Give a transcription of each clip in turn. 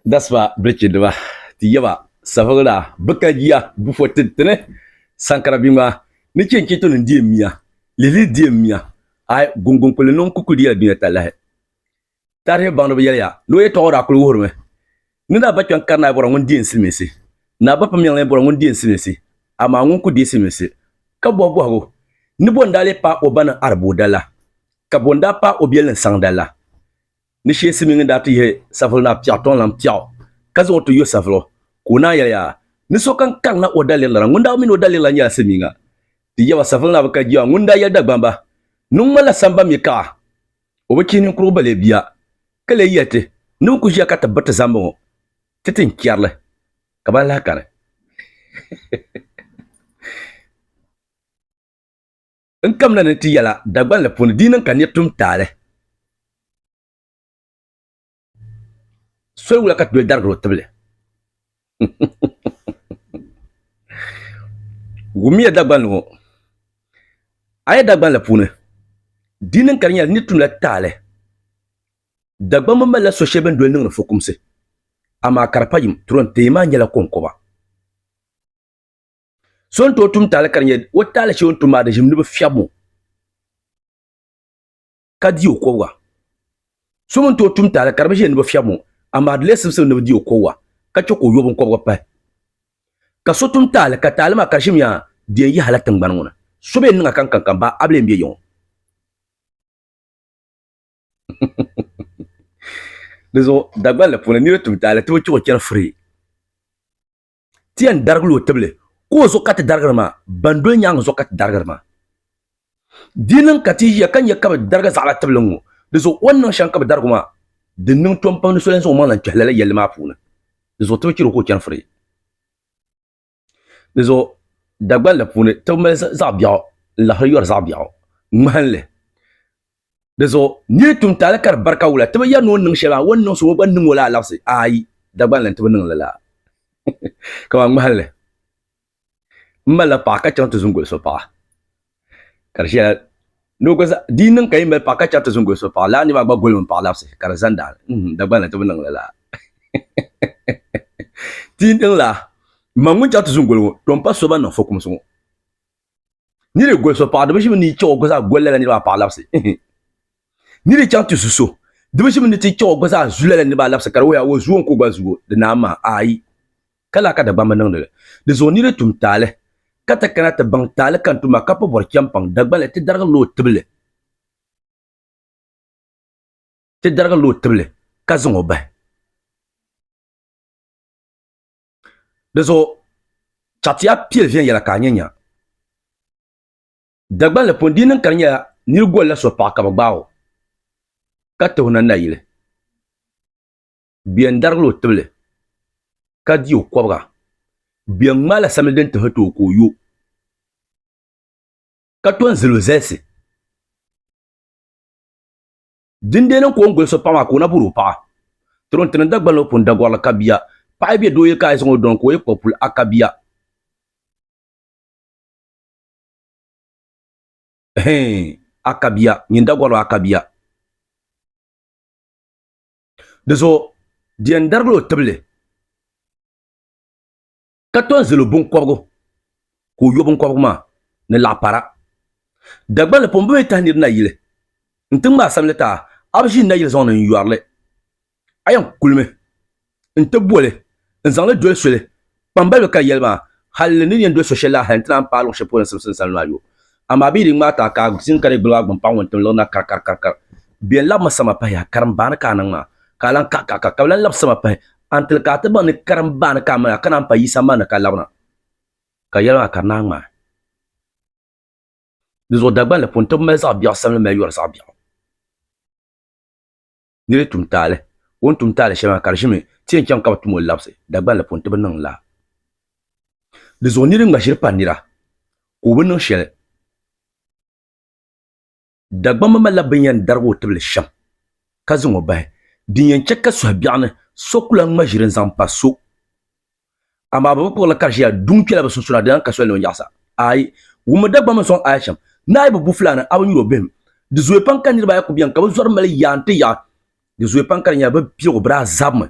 Dasiba bilichindima ti yaba saviɣila bikajiya bufo tintini sankara bia ŋmaa ni chɛ n-chɛ to ni deem mia lihili deem mia ai guŋguŋ kuli niŋ kukuli di yɛla dunia talahi Tarihi baŋdiba yɛliya ni o yɛtɔɣa ŋɔ daa kuli wuhirimi ni Naa Bakpɛŋ kari Naa bɔra ŋun deei n-silimiinsi. Naa Bapamiŋ lee bɔra ŋun deei n-silimiinsi, amaa ŋun ku deei silimiinsi ka bɔhi bɔhigu ni bɔ n-daa lee paai o ba ni Ariboo dala, ka bɔ n-daa paai o biɛli ni Saŋ dala. Ni shee silimiingi n-daa ti yihi Savelugu Naa Piɛɣu Tɔŋlan Piɛɣu ka zaŋ o ti yo Savelugu ka o naan yɛli yaa ni sokam karina o daliri lana ŋun daa mini o daliri lana nyɛla silimiinga. Ti yaba Savelugu Naa Bikajiwa ŋun daa yɛli Dagbamba ni ŋ-ŋmanila samba mi kaɣa O bi chihi ninkurugu ba lee bia, ka lee yɛli ti ni bɛ ku ʒiya ka ti biriti zamba ŋɔ ti ti n-chɛri li, ka ban lahi kani. N kamina ni ti yɛla Dagbanli puuni di yi niŋ ka nir tum taali, soli wula ka ti doli darigiri o tibili? Wummiya Dagbanli ŋɔ, a yi Dagbanli puuni di niŋ ka di nyɛla nir tumla taali, Dagbamba malila so shɛli bɛ ni doli niŋdi fukumsi, amaa ka di pa yim, turon teei maa nyɛla kɔŋkɔba. So ni tooi tum taali ka di nyɛ o taali shɛli o ni tum maa di ʒimi ni bɛ fiɛbi o. ka di o kɔbiga. So mi ni tooi tum taali ka di bi ʒe ni bi fiɛbi o, amaa di lee simsim ni bi di o kɔbiga ka chɛ ka o yo binkɔbiga pahi. Ka so tum taali ka taali maa ka di ʒimi yaa di yɛn yi hala tiŋgbani ŋɔ ni. So bee n-niŋ a kankankan baa a bi lee m-be ya ŋɔ. Di zuɣu Dagbanli puuni nira tum taali ti bi chɛ o chani firii. Ti yɛn darigila o tibili ka o zuɣu ka ti darigiri maa, ban doli nyaaŋa zuɣu ka ti darigiri maa. Di niŋ ka ti ʒiya ka nya ka bɛ darigi zaɣila tibili ŋ-ŋɔ, di zuɣu o ni niŋ shɛm ka bɛ darigi o maa, di niŋ tom pam ni so lan zaŋ o maŋ lan kpɛhi lala yɛlli maa puuni. Di zuɣu ti bi chɛri o ka o chani firii. Di zuɣu Dagbanli puuni ti bi mali zaɣ biɛɣu n-labisiri yɔri zaɣ biɛɣu ŋmahinli. Di zuɣu nir tum taali ka di barika wula, ti bi yɛri ni o ni niŋ shɛli maa, o ni niŋ so o gba niŋ o la alabisi. Aai, Dagbanli n-ti bi niŋ li lala. Kaman ŋmahinli, m malila paɣa ka chaŋ ti zu n-goli so paɣa, ka di shɛla ni o gba zaa di yi niŋ ka yi mali paɣa ka chaŋ ti zu n-goli so paɣa, lala nir maa gba golimi m paɣa labisi ka di zani daani. Nhim, Dagbanli n-ti bi niŋ li lala. Ti yi niŋ lala, man ŋun chaŋ ti zu n-goli ŋɔ, to m pa so ban niŋ fukumsi ŋɔ. Nir yi goli so paɣa, di bi ʒimi ni yi chaŋ o gba zaa goli lala niriba maa paɣa labisi. Nir yi chaŋ ti zu so, di bi ʒimi ni ti chaŋ o gba zaa zu lala niriba maa labisi ka di wuhiya o zuo n-ka o gba zuo, di naam maa. Aai, ka laa ka Dagbamba niŋdi li. Di zuɣu nir yi tum taali ka ti kana ti baŋ taali ka n tum maa ka po bɔri chɛmpaŋ, Dagbanli ti darigirila o tibili, ti darigirila o tibili ka zaŋ o bahi. Di zuɣu chaɣitiya piɛli viɛnyɛla ka a nya nya. Dagbanli puuni di yi niŋ ka di nyɛla nir golila so paɣa ka bɛ gbaag o ka ti o na nayili, bɛ yɛn darigila o tibili ka di o kɔbiga, bɛ yɛn ŋmaala samli din tihili ti o ka o yo, ka to n-zali o zalisi. Dindee niŋ ka o ni goli so paɣa maa ka o na bori o paɣa. Tiri n-tiri n-Dagbanli o pun dagɔrili ka bia. Paɣa yi be doo yi ka a yi zaŋ o dɔni ka o yi kpuɣi puli a ka bia. Heen a ka bia, nyin dagɔrili a ka bia. Di zuɣu di yɛn darigila o tibili. Ka to n-zali o biŋkɔbigu ka o yo biŋkɔbigu maa ni laɣipara. Dagbanli pun bi mi tahi nir nayili nti ŋmaai samli ti a, a bi ʒi nayili zaŋ ni n-yɔri li. A yɛn kulimi nti boli n-zaŋ li doli soli kpambaliba ka yɛli maa, Hal ni yɛn doli so shɛli la hal nti naan paai luɣ shɛli polo n simsi n samli maa yo. Amaa bɛ yi di ŋmaai ti a ka a zini ka di gbiligi a gbini paɣ ŋun tim liɣiri na karikarikarikari, bɛ yɛn labimi sama pahi yaha, karimbaani ka a niŋ maa, ka a lan kaɣikaɣi ka bɛ lan labi sama pahi Until ka a ti baŋ ni karimbaani ka a mali a ka naan pa Yisa mani ka labina ka yɛli maa ka di naan ŋmaai. Di zuɣu Dagbanli puuni ti bi mali zaɣ biɛɣu samli mali yɔri zaɣ biɛɣu. Nira yi tum taali, o ni tum taali shɛli maa ka di ʒimi ti yɛn chaŋ ka bi tum o labisi Dagbanli puuni ti bi niŋ lala. Di zuɣu nira yi ŋma ʒiri pa nira ka o bi niŋ shɛli, Dagbamba malila bɛ ni yɛn darigi o tibili shɛm ka zaŋ o bahi, din yɛn chɛ ka suhi biɛɣu ni so ku lan ŋma ʒiri n-zaŋ pa so. Amaa bɛ bi kpuɣi li ka di ʒiya duŋ kpɛla bɛ sunsuuni a di lan ka soli ni o nyaɣisa. Aai, wummi Dagbamba ni sɔŋ aya shɛm, Ni a yi bi bu fulaani, a bi nyuri o bihim. Di zooi pam ka niriba ayi ku beni ka bɛ zɔri mali yaa nti yaɣi. Di zooi pam ka di nyɛla bɛ piligu bɛ daa zabimi.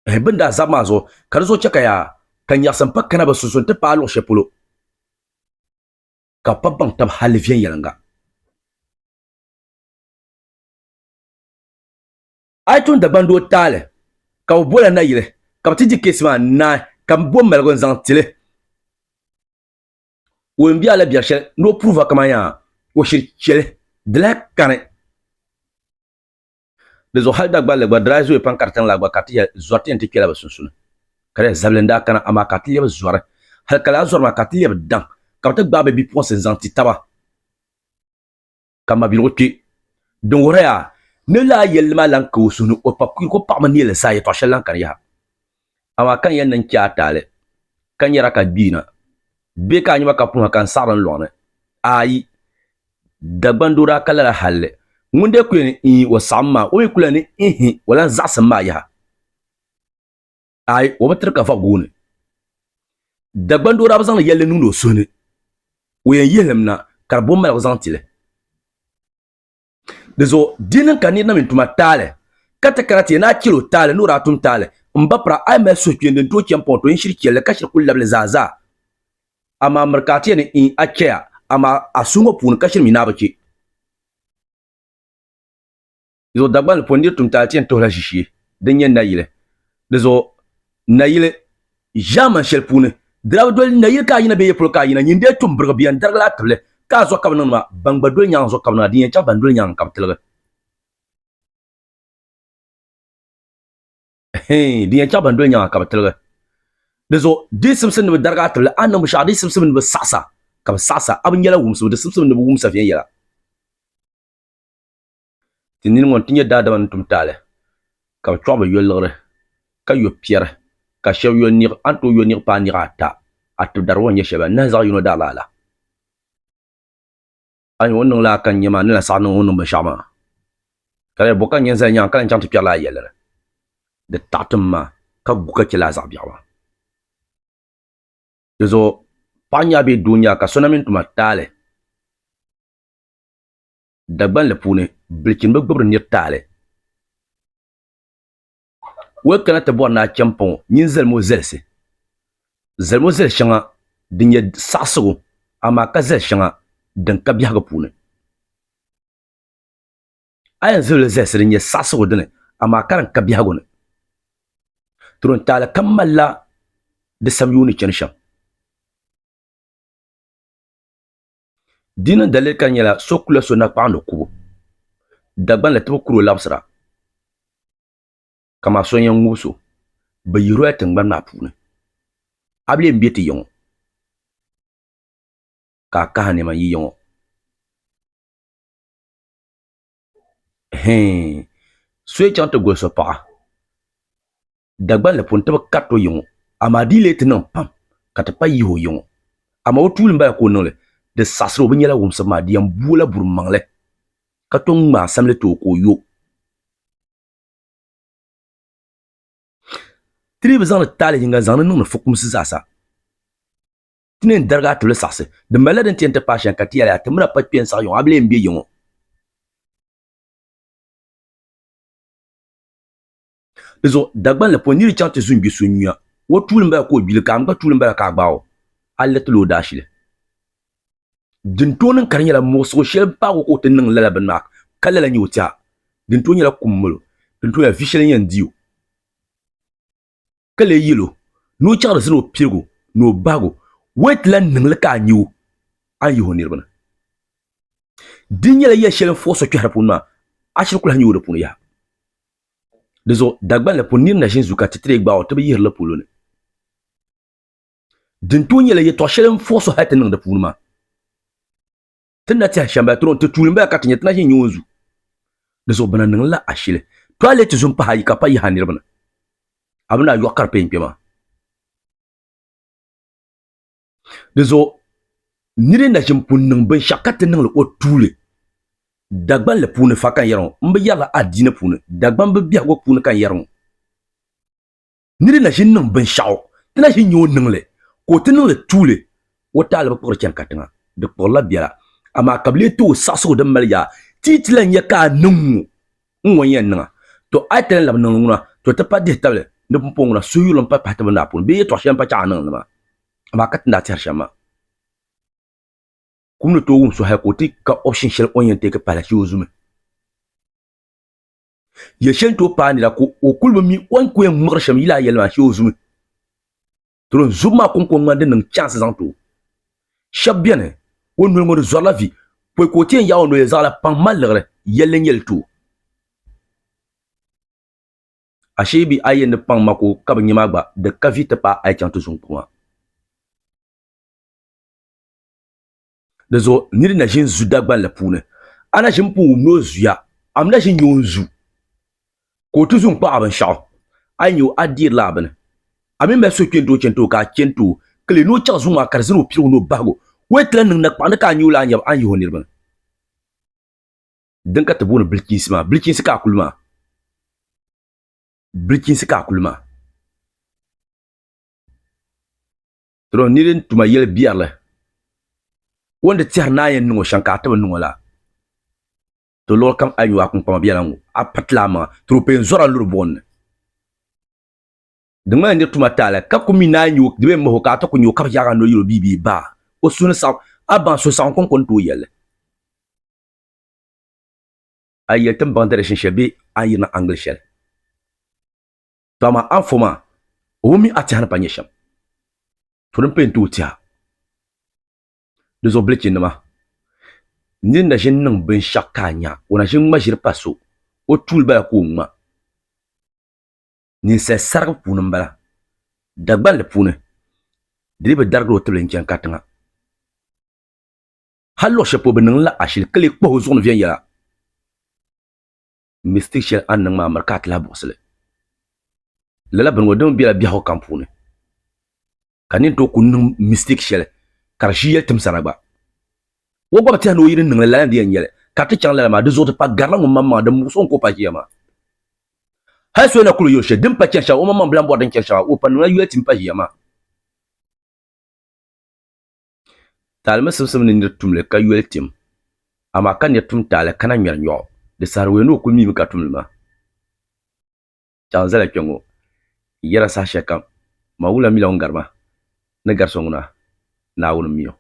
Ɛhɛn, bɛ ni daa zabi maa zuɣu ka di zuɣu chɛ ka yaa ka nyaɣisim pa kana bɛ sunsuuni ti paai luɣ shɛli polo ka bɛ pa baŋ tab hali viɛnyɛliŋga. A yi tum Dagbaŋ doo taali ka bɛ bol a nayili ka bɛ ti di keesi maa naai ka bɛ bo maligu n-zaŋ ti li, o yɛn be a la biɛri shɛli ni o puruva kaman yaa o shiri chɛ li, di lahi kani. Di zuɣu hali Dagbanli gba di daa zooi pam ka di tiŋ laa gba ka ti yɛli zɔri ti yɛn ti kpɛla bɛ sunsuuni ka di yɛli zabili n-daa kana amaa ka ti lɛbi zɔri hali ka lala zɔri maa ka ti lɛbi daŋ ka bɛ ti gbaai bɛ bipuɣinsi n-zaŋ ti taba. Ka mabiligu kpe. Din wuhiri yaa ni lala yɛlli maa lan ka o suhu ni, o pa kuyili ka o paɣimi neeli zaa yɛtɔɣ shɛli lan kani yaha. Amaa ka n yɛn niŋ chɛ a taali, ka nyara ka gbiina, bee ka a nya ma ka puhi ka n saɣiri n lɔŋ ni? Aai! Dagbaŋ doo daa ka lala halli. Ŋun dee kuli ni iin o saɣim maa, o mi kuli ni ihi o lan zaɣisim maa yaha. Aai, o bi tiri ka va gooni. Dagbaŋ doo daa bi zaŋdi yɛlli niŋdi o suhu ni, o yɛn yihilimi na ka di bo maligu zaŋ ti li. Di zuɣu di niŋ ka nir na mini tuma taali, ka ti kana ti yɛn ni a chɛl o taali ni o daa tum taali, m ba pira, a yi mali suhukpeeni din tooi chɛ m-paŋ o, to yin shiri chɛl li ka shiri kul labi li zaazaa. Amaa miri ka a ti yɛn ni iin a chɛya, amaa a suhu ŋɔ puuni ka shiri mi ni a bi chɛ. Di zuɣu Dagbanli puuni nir tum taali ti yɛn tuhila ʒishee din nyɛ nayili. Di zuɣu nayili ʒiɛmani shɛli puuni di daa bi doli nayili ka a yina bee ya polo ka a yina nyin dee tum birigi bɛ yɛn darigila a tibili ka a zuɣu ka bɛ niŋdi maa ban gba doli nyaŋ zuɣu ka bɛ niŋda din yɛn chaŋ ban doli nyaŋ ka bɛ tiligi. Hii, din yɛn chaŋ ban doli nyaŋa ka bɛ tiligi. Di zuɣu di simsi ni bɛ darigi a tibili a ni niŋ binshɛɣu di simsimi ni bɛ saɣisa ka bɛ saɣisa a bi nyɛla wumsibu di simsimi ni bɛ wumsa viɛnyɛla. Ti nini ŋɔ nti nyɛ daadama ni tum taali, ka bɛ chɔɣi bɛ yo liɣiri, ka yo piɛri, ka shɛba yo niɣi, a ni tooi yo niɣi paai niɣi ata, a tibidarigibo ni nyɛ shɛli maa, nahi zaɣ yino daarila a la. A nya o ni niŋ lala ka n nya maa, ni lan saɣi niŋ o ni niŋ binshɛɣu maa. Ka di yɛli, Bɔ ka n yɛn zali nyaŋa ka lan chaŋ ti kpɛri lala yɛlli ni? Di taɣi ti m ma ka gu ka chɛ lala zaɣ biɛɣu maa. Di zuɣu paɣa nya bee doo nya ka so na mini tuma taali. Dagbanli puuni, bilichini bi gbibiri nir taali. O yi kana ti bɔri ni a chɛ m-paŋ o, nyin zalim o zalisi. Zalim o zali shɛŋa din nyɛ saɣisigu, amaa ka zali shɛŋa din ka biɛhigu puuni. A yɛn zali li zalisi din nyɛ saɣisigu dini, amaa ka din ka biɛhigu ni. Turin taali kam malila di samyoo ni chani shɛm. Di niŋ daliri ka di nyɛla so kula so nakpaɣindi kubu, Dagbanli ti bi kuri o labisira kaman so n-yɛn ŋubi so, bɛ yihiri o la tiŋgbani maa puuni. A bi lee m-be ti ya ŋɔ ka a kahi nɛma n-yi ya ŋɔ. Hii! So yi chaŋ ti goli so paɣa, Dagbanli puuni ti bi kariti o yiŋɔ, amaa di yi lee ti niŋ pam ka ti pa yihi o yiŋɔ. Amaa o tuuli m-bala ka o niŋ li, di saɣisiri o bi nyɛla wumsibu maa, di yɛn booi la buri maŋli ka tom ŋmaai samli ti o ka o yo. Ti dii bi zaŋdi taali yiŋga n-zaŋdi niŋdi fukumsi zaasa. Ti ni yɛn darigi a tibili saɣisi, di malila din ti yɛn ti paai shɛm ka ti yɛli a, ti mini a pa kpe n-saɣi yiŋɔ, a bi lee m-be yiŋɔ. Di zuɣu Dagbanli puuni niri chaŋ ti zu n-gbi so nyuya, o tuuli m-bala ka o gbi li ka a mi gba tuuli m-bala ka a gbaag o, a liriti la o daashili. Din tooi niŋ ka di nyɛla muɣisigu shɛli m-paag o ka o ti niŋ lala bini maa ka lala nyɛ o tɛha, din tooi nyɛla kum mali o, din tooi nyɛla vi shɛli n-yɛn di o ka lee yɛl o ni o chaŋ di zini o piligu ni o bahigu, o yi ti lan niŋ li ka a nya o, a ni yihi o niriba ni. Di nyɛla yɛl shɛli n-fuɣi so kpɛhi di puuni maa, a shiri ku lahi nya o di puuni yaha. Di zuɣu Dagbanli puuni nir na ʒini zuyu ka ti ti dii gbaag o ti bi yihiri li polo ni. Din tooi nyɛla yɛtɔɣ shɛli n-fuɣi so hal ti niŋ di puuni maa. Ti ni na tɛhi shɛm bala, ti tuuli m-bala ka ti nya ti na ʒini nya o ni zu. Di zuɣu bɛ na niŋ la ashili. To a lee ti zu m-pahi ayi ka pa yihi a niriba ni. A bi ni a yɔɣu ka di peen kpe maa. Di zuɣu nir yi na ʒini pun niŋ binshɛɣu ka ti niŋ li o tuuli Dagbanli puuni fa ka n yɛri ŋɔ, m bi yɛrila adiini puuni, Dagbamb biɛhigu puuni ka n yɛri ŋɔ. Nir yi na ʒini niŋ binshɛɣu, ti na ʒini nya o niŋ li, ka o ti niŋ li tuuli, o taali bi kpuɣiri chani katiŋa, di kpuɣirila biɛla. Amaa ka bɛ lee ti o saɣisigu din mali yaa, ti yi ti lan nya ka a niŋ ŋ-ŋɔ, n-ŋɔ n-yɛn niŋ a. Tɔ! A yi ti lan labi niŋ li ŋuna, tɔ ti pa dihi tabili ni pumpɔŋɔ ŋuna suhuyurili m-pa pahi ti bini maa puuni bee yɛtɔɣ shɛli m-pa chaɣ a niŋ li maa. Amaa ka ti ni daa tɛhiri shɛm maa, kum ni tooi wum so hal ka o ti ka option shɛli o ni yɛn teeki pahila shee o zumi. Yɛl shɛli n-tooi paai nira ka o kuli bi mi o ni ku yɛn ŋmiɣiri shɛm yi lahi yɛli maa shee o zumi. Toro n zubu maa kɔŋko ŋmani di niŋ chance zaŋ ti o. Shɛba beni, o noli ŋɔ di zɔrila vi, pɔi ka o ti yɛn yaai o noli zaɣila paŋ mali liɣiri, yɛlli n-nyɛ li ti o. Ashee bɛ a yɛn ni paŋ ma ko ka bi nya maa gba, di ka vi ti paai a yi chaŋ ti zuŋ kpuɣi maa. Di zuɣu nir na ʒi n-zu Dagbanli puuni, a na ʒi m-pun wum ni o zuya, a mi na ʒi n-nya o ni zu, ka o ti zu n-kpaɣ a binshɛɣu. A yi nya o, a deerila a bini. A mi mali suhukpeeni ti o chani ti o ka a chani ti o, ka leei ni o chaɣ zuŋ maa ka di zani o piligu ni o bahigu. O yi ti lan niŋ nakpaɣindi ka a nya o la a nyabu, a ni yihi o niriba ni. Din ka ti booni bilichiinsi maa, bilichiinsi ka a kuli maa, bilichiinsi ka a kuli maa. Tɔ nir ni tuma yɛli biɛrili, o ni di tɛhiri ni a yɛn niŋ o shɛm ka a ti bi niŋ o la, to luɣili kam a yi nyu a kpunkpama bela ŋ-ŋɔ, a piritila a maŋa, tɔ o pɛn zɔra luri buɣim ni. Di ŋmanila nir tuma taali ka ku mi ni a nyu o, di bee m-mahi o ka a ti ku nyu o ka bi yaag a noli yɛl o bia bee baa, o suhu ni saɣim, a baŋ suhusaɣiŋ kɔŋko ni tooi yɛli li. A yi yɛli ti ni baŋ direction shɛli bee a ni yirina angle shɛli. To amaa anfo maa, o bi mi a tɛha ni pa nyɛ shɛm. To din pɛn ti o tɛha. Di zuɣu bilichinnima, nir na ʒi n-niŋ binshɛɣu ka a nya, o na ʒi n-ŋma ʒiri pa so, o tuuli bala ka o ŋma. Ninsal sarigibu puuni m-bala. Dagbanli puuni, di dii bi darigir o tibili n-chani katiŋa. Hal luɣ shɛli polo bɛ niŋ li la ashili ka lee kpahi o zuɣu ni viɛnyɛla. Mistake shɛli a ni niŋ maa miri ka a ti lahi buɣisi li. Lala bini ŋɔ di mi bela biɛhigu kam puuni ka nini tooi ku niŋ mistake shɛli ka di ʒi yɛli timsa na gba. O gba bi tɛhi ni o yi ni niŋ li lala ni di yɛn nyɛli ka di ti chaŋ lala maa di zuɣu ti pa garila ŋun maŋmaŋa din muɣisi o ni ka o pa ʒiya maa. Hali so yi na kuli yuli shɛli din pa chani shɛŋa o maŋmaŋ bi lahi bɔri din chani shɛŋa o pa niŋla yoli tim pa ʒiya maa. Taali mi simsim ni nir tum li ka yoli tim, amaa ka nir tum taali ka na ŋmɛri nyɔɣu, di sahiriwuya ni o kul mimi ka tum li maa. Chaŋ zala kpe ŋɔ n-yɛra saha shɛlikam, Man wula mila ŋun gari ma ni gari so ŋuna? Naawuni m-mi o.